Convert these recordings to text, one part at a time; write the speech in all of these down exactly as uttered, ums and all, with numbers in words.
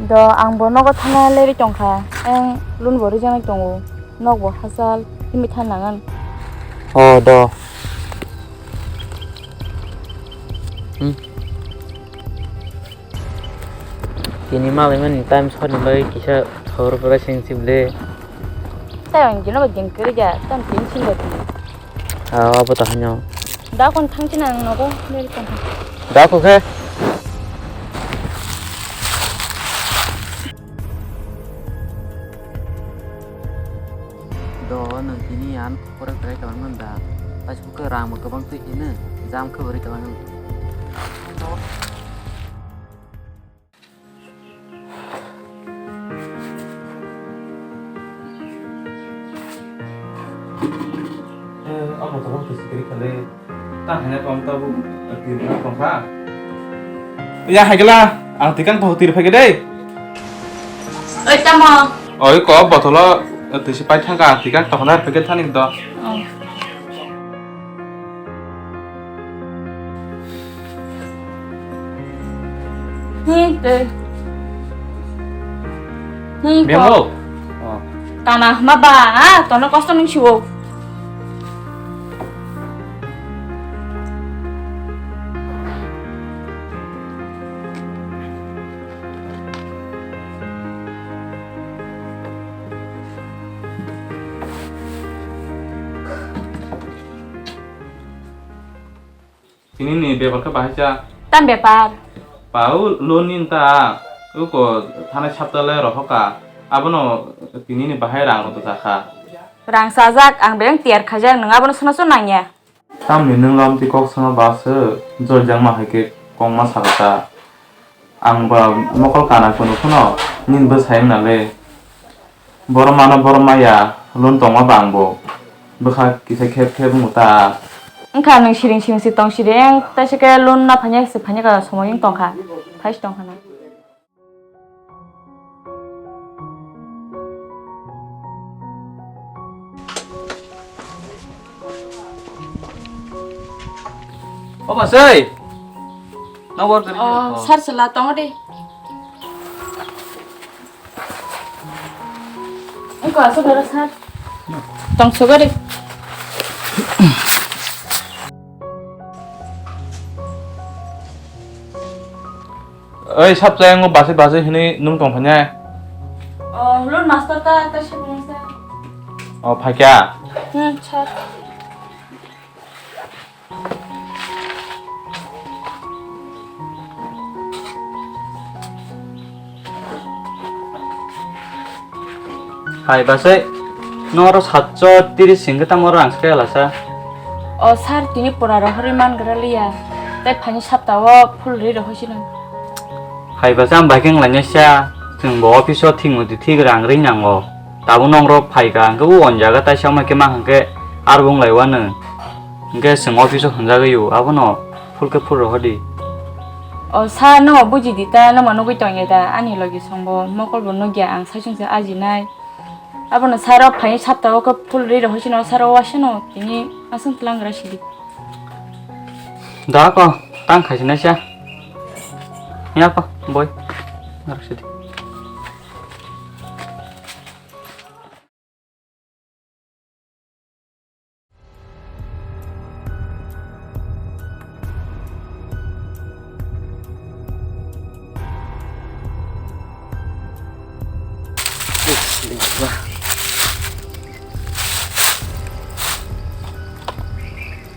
Do, ang bo nogo thana lerwi tongkha, ang loan bo rijaknai tongo, nok bo hachal himwi thang nangan. O do. Hmm. Tini malaimani time sori bai kisa thor pura sing sibli. Tai ang jino ba jeng kiri ja, tam tin sing ba. Ah, apa tahanyo? Da kon thang china ang nogo, lerwi tongkha. Da ko khe? Do, nwng tini ang khopor krai tongo da. Paisuk khe rang bo kwbang twi hino, jam khe bo rwi tongo. Eh, omo to bang kisi kiri khale. Ta hene pam ta bu, eh, tiri na pam kha. Ya, hai gela, ang tikang tahu tiri phai dei. Oi, tamo. Oi, ko botolo, eh, tisi pai thangka, ang tikang tahu na phai thani do. Oh. Hmm, tei. Hmm, Biyang ko. Lo? Oh. Tana ma ba, ah, tono kosto nung siwo. Tini ni bepar khe bahai cha. Tam bepar? Pau loan ni ta uko thanai sapta le rohoka. Abono tini ni bahai rang rok jakha. Rang sajak, ang beleng tiyar khaijak, nwng abono sona sona nangya. Tamni nwng lamti kok sama ba se jol jang ma hai khe kong ma saka ta. Ang ba mokol kana kunu kunu nini bwsai wngna le. Borok mano borok maya lon tongma ba ang bo. Bwkha kisa khep khep wngmo ta. Wngkha nwng siring siring si tong siring, taisa khe lon na phanya se phanya ka somoi wng tongkha. Phai se tongkha na. O ba sei. Na work dari. Oh, sir, sela tongo de. Engko asuk dara sir. Tong sugar de. Oi, sap chayang o basi basi hini nung tong phanya. Oh, loan master ta, ta sibung sa. Oh, phaikya. Hmm, sir. Hai basai, noro satso tiris singke tamo rang se lasa. O sir, tini pura rohorwi man gra liya. Tai phani sapta o full ri rohoi sino. Hai basai, ang baikeng lanya sia, chwng bo office o thik mudi thik rang ri nango. Tabuk nongrok phaikha, hwnkhe o onjaga taisa wngma khe ma hwnkhe aro wng lai wano. Hwnkhe chwng office o hwnjagwi o, abono full khe full rohordi. O sir, no bujidi ta, no ma nugwi tongya da, ani logi songbo mokol bo nugya, ang saichung se ajinai. Abono sir o phai sapta o khe full ri rohoi sino, sir o wasano tini aswng tlangra sidi. Da ko, tang khaisinaisa. Ya ko, boy. Ngarok sidi.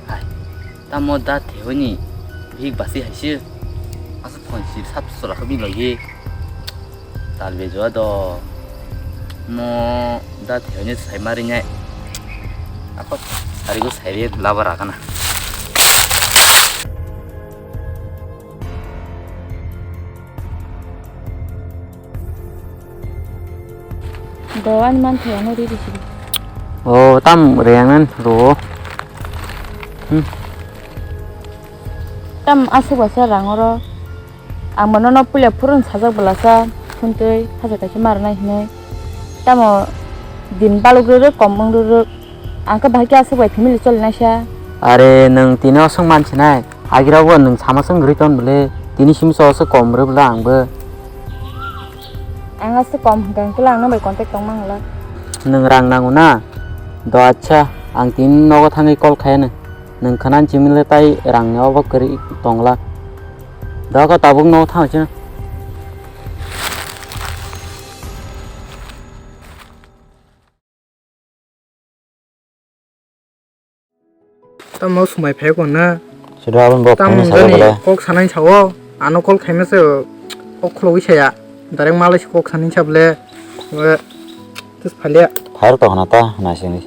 Hai, tamo da theoni bihik basi hai se. Asa phone si sap sora khe bini logi. Talbe jua do. Mo da theoni sai mari nai. Ako sari go sai re laba rakana. Do ani man thai ano ri ri sidi. O tam re ang nan ro. Hmm. Tam asuk basa rang oro. Ang bono no puila phurun sajak belasa phuntwi hajar kaisa ma rwnai hinwi. Tamo din baluk rwrwk kom wng rwrwk. Ang khe bahai khe aswk bai family choli naisa. Are nwng tini oswk mansinai. Agira bo nwng sama swng gri ton bwle. Tini simi so oswk kom rw bwle ang bo. Ang aswk kom hwnkhe, hwnkhe ang nwng bai contact tongma hwnla. Nwng rang nango na? Do acha, ang tini nogo thangwi call khaiyano. Nwng khna simi le tai rangni obo kwrwi tongla. Do khe tabuk nogo thang sino. Tamo swmai phai kong na. Sida aboni bo tamo phone sa jani bele. Kok sanai sao. Ano call khaima se kok khulogwi saya. Direct malai se kok sanai sa bele. Tus phalia. Phai rok to hana ta hana sini.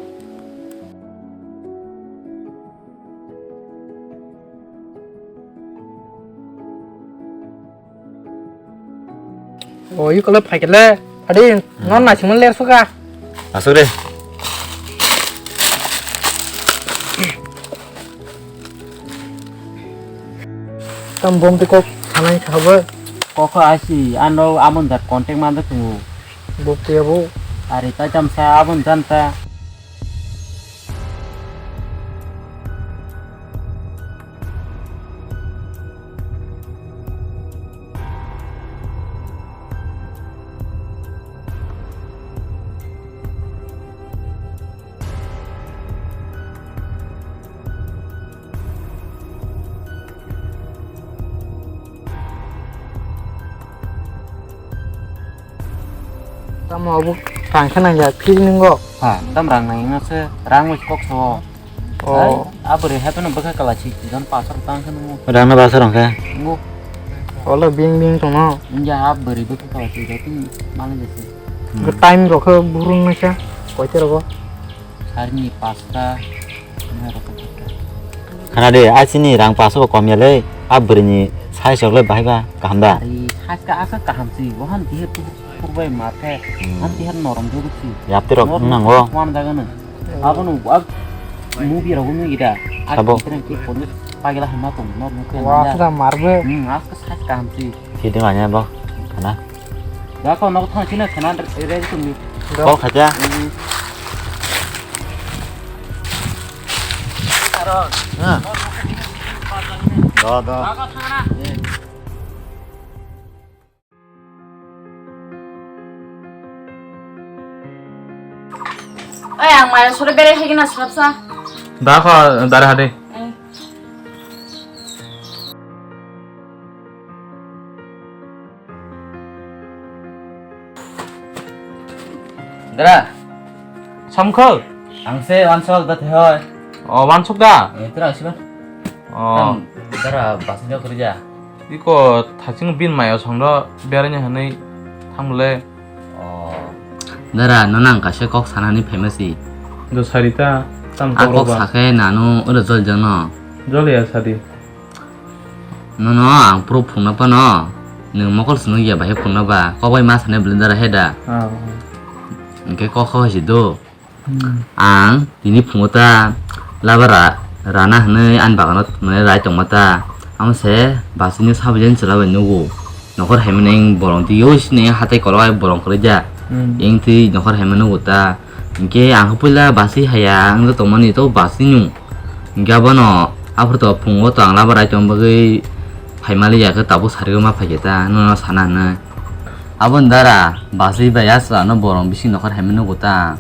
O, i kole phaikele. Adi, hmm, non naisingmo ler suka. Asuk de. Tam bom te kok sanai sabo. Kok asi, ano amon jat contact manda tungu. Bok te abo. Ari ta jam sa amon janta. Tamo abo rang khe nang ya, feeling o. Ha, tam rang nang ya se, rang wi kok so. Oh. Ai, a bwrwi hai phano bwkha kala si, jon pasar tang khe nung. Rang na basar rang khe. Ngu. Olo bing bing tong no. Nja a bwrwi bwkha kala si, jati mana jati. Hmm. Time rok khe burung nasa, koite rogo. Sarni pasta. Khana de, a chini rang paso bo kom ya le, a bwrwi ni size rok le bahai ba kaham da? Ari size ka asa kaham si, bohan tihir tu purbai ma khe, hmm, bohan tihir norom jogo si. Yapti rok nor wng nango. Wan jaga no. Abo no, ab movie rok wng gida. Sabo. Ak tren ki pon pagila hima tong, nor mukhe. Wa, manya. Asa marbe. Hmm, asa size kaham si. Hidi manya bo, khana. Da ko nok thang sina khana re re tumi. Call khaja. Hmm. Ha. Da, da. Oi, ang maya sore bere hegi na srapsa. Da ko dare hade. Eh. Dara. Samkho? Ang se wansok da thehoi. O, wansok da? Eh, tera siba. O. Tam dara basni jok rija. Iko thaching bin mayo songdo berani hanai thamle. O. Dara, no nang kaisa kok sanani phaima si. Do sarita, tam a kok kok roba. Sakhe nanu oro jol jang no. Jol ya sadi. Nono ang phuru phungna phano nwng mokol swnwi ya bahai phungna ba kok bai ma sanai bwlwi dara he da. Ah. Hwnkhe kok kok hai si do. Hmm. Ang tini phungo ta labara rana hwnwi ani bagano thwngwi rai tongma ta. Amo se basini sabajani chwla bai nugo. Nokhor hai mani borong twi yo sini hatai kolok bai borong kwrwi ja. Hmm. Eng twi nokhor hai mani nugo ta. Hwnkhe ang puila basi haya wngwi tongmani to basi nung. Hwnkhe abono aphuru to phungo to ang lama rai tong bagwi phaimali ya khe tabuk sarigwi ma phaikhe ta, nono sana hwnwi. Aboni dara basi bai aswk ano borong bising nokhor hai mani nugo ta.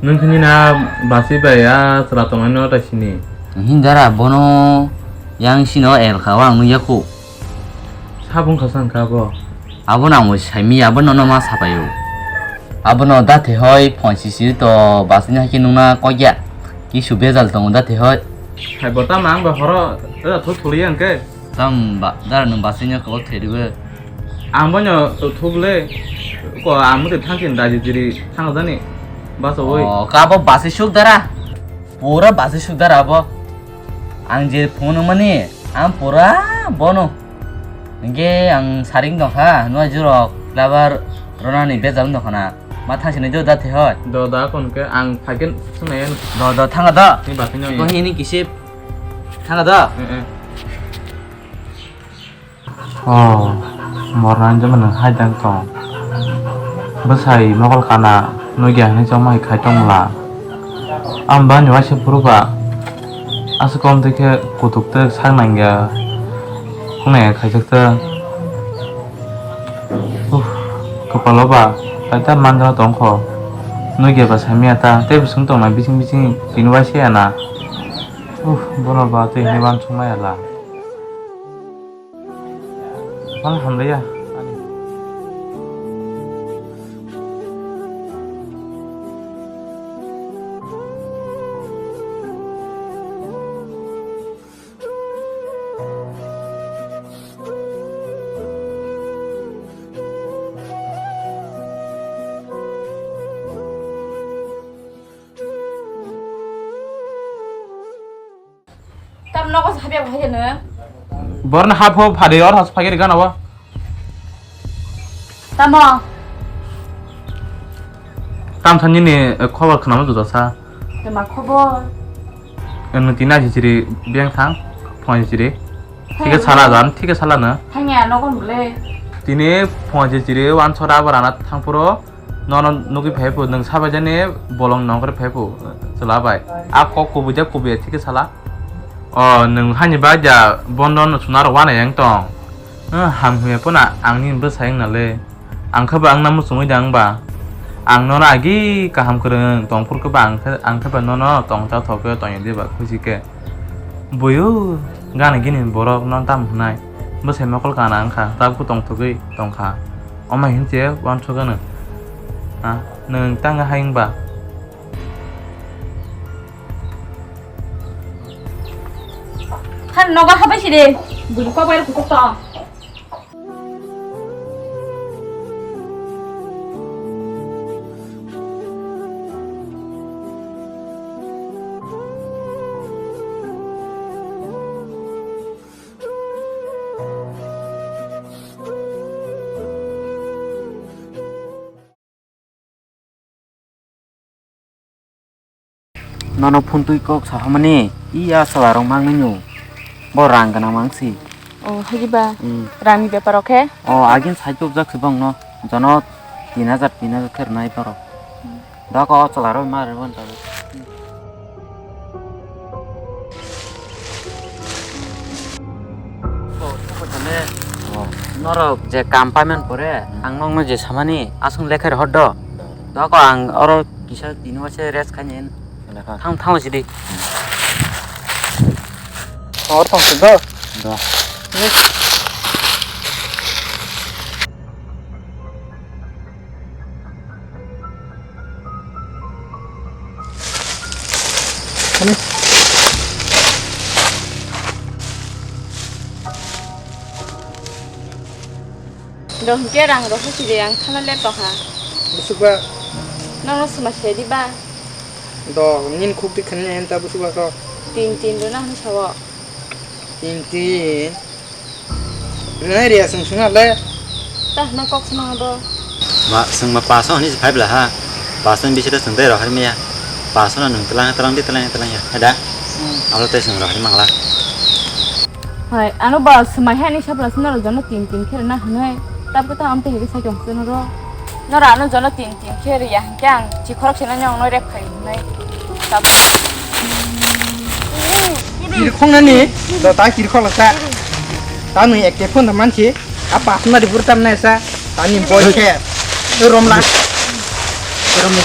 Nwng khini na basi bai a chwla tongnaino ta sini. Hini dara bono yang sino el kha o ang nukya khu. Sabung kha san kha bo. Abono ang bo saimi, abo nono ma sapai o. Abono da the hoi phone sisi to basini hai khe nungna kok ya. Kisu bejal tongo da the hoi. Hai bo tamo ang bo horo da thu thuli yang khe. Tam ba, dara nwng basini kok theri bo. Ang bo no thuk le. Ko ang muti thang kin da jiri thang jani. Basa oi. O, ka bo basi suk dara. Pura basi suk dara bo. Ang je phone mani, ang pura bono. Hingke ang saring tongkha, nua jurok, labar ronani bejal tongkha na. Ma thang sini do da the hoi. Do da kon ke ang phagen sunai. Do, do, thanga do. Ni ba thang. Ko hini kisip. Thanga do. Eh, eh. Oh, morna jemon nwng hai tang tong. Bwsai mokol kana nugya hinwi chongma hai khai tong la. Ang bani waisa phuru ba aswk kom twi khe kutuk twi sak nangya. Khungnai khaijak twi. Uff, Kopalo ba, paita manjra tongkho. Nugya ba samya ta, tei bwswng tongna bising bising tini waisa ya na. Uff, bono ba tei hinwi wansukmaya la. Bang hamlaya. Tam nogo sabi ako hai jeno. Borno hap ho phari or has phagir gana wa. Tamo. Tam thani ni, eh, khobor khnama juda sa. Tama khobor. Eno tina jijiri biang thang, phone jijiri. Thike sala jan, thike sala na. Thangya nogo nule. Tini phone jijiri wan sora abar ana thang puro. Nono nugwi phaipu, nwng sabaijani bolong nongkhor phaipu, chwla bai. A kok kubui de kubui thike sala. O, nwng hani ba ja bondo no suna rok wana yang tong. Eh, ham hwnya pono angni bwsai wngna le. Ang khe ba wngna muchungwi da wngba. Ang nono agi kaham kwrwng tongphuru khe ba ang khe, ang khe ba nono tongcha thok khe tongya diba khusi khe. Boyo gana gini borok no tam hwnai. Bwsai mokol kana wngkha, tabuk tongthogwi tongkha. Omo hinse wansuk ano. Ha, nwng tang hai wngba. Han nogo habai sidi. Bini kok bai kutuk to. Nono phone twi kok sahamani, iya chwla rok mang nini. Bo rang gwnang mang si. O, haji ba. Hmm. Rang ni bepar o khe? O, agin sai tubjak si bong no. Jono tin hajar, tin hajar khe rwnai borok. Dako o chwla rok ma rwban tabuk. Norok je kam paiman pore, hmm, ang nokno je samani aswk lekha rohor do. Dako ang oro kisa tini waisa rest khaini. Lekha. Thang, thang sidi. Or thang sidi. Do. Do hwnkhe rang rok hachi de, ang thana le tongha. Busuk ba. Nokno swma se di ba. Do nini khuk twi khani enta busuk ba ko. Tin tin rwna hwnwi sao. Tin tin. Rwnai riya chwng swngna le. Ta hwnna kok swmang bo. Ma, chwng ma paso hwnwi se phai bla ha. Paso ni bising de chwng tei rohor maya. Paso no nwng tlang, tlang di, tlang, tlang ya. Hai da? Hmm. Abo tei chwng rohor mangla. Hai, ano ba swmai hai ni sapla swnaro jono tin tin khe rwna hwnwi. Tabuk ta am tei hwnkhe sai tong swno ro. Nora ano jono tin tin khe riya hwnkhe ang chikhorok se nani ongno rep khai hwnwi. Tabuk. Kiri khongnani, do ta kiri khokla sa. Ta nui ekte phone da mansi, a pasna di burtam na sa. Ta ni boy khe. Romla. Romla.